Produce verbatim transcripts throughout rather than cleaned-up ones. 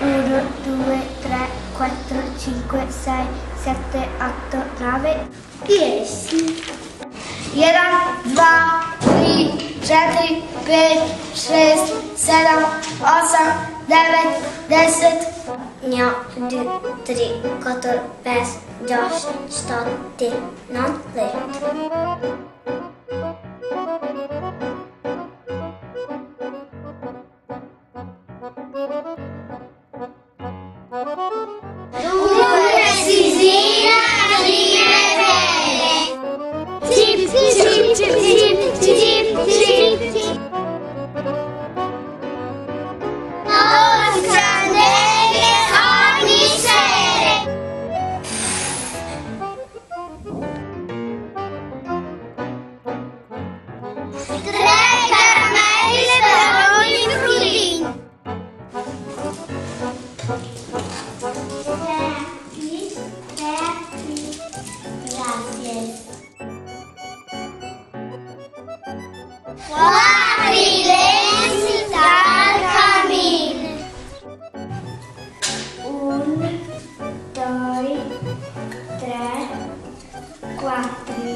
Uno, due, tre, quattro, cinque, sei, sette, otto, nove, dieci. Jeden, dva, tri, četiri, pet, šest, sedam, osam, devet, deset. Nja, du, tri, kotor, pes, džaš, štat, ti, nan, le. Tre caramele per ogni frutin. Grazie. Cuatri lençs tal camin. Un, doi, tre, cuatri.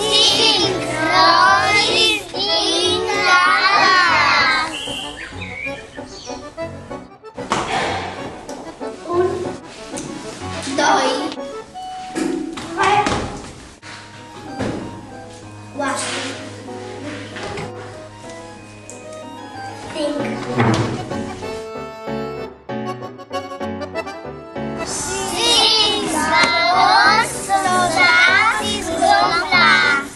Cinc rosis incalas. Un, doi, tre, cuatri, cinc. Cinc balons soldats exemplars.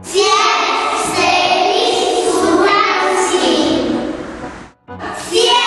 Siet stelis sul camp. Siet.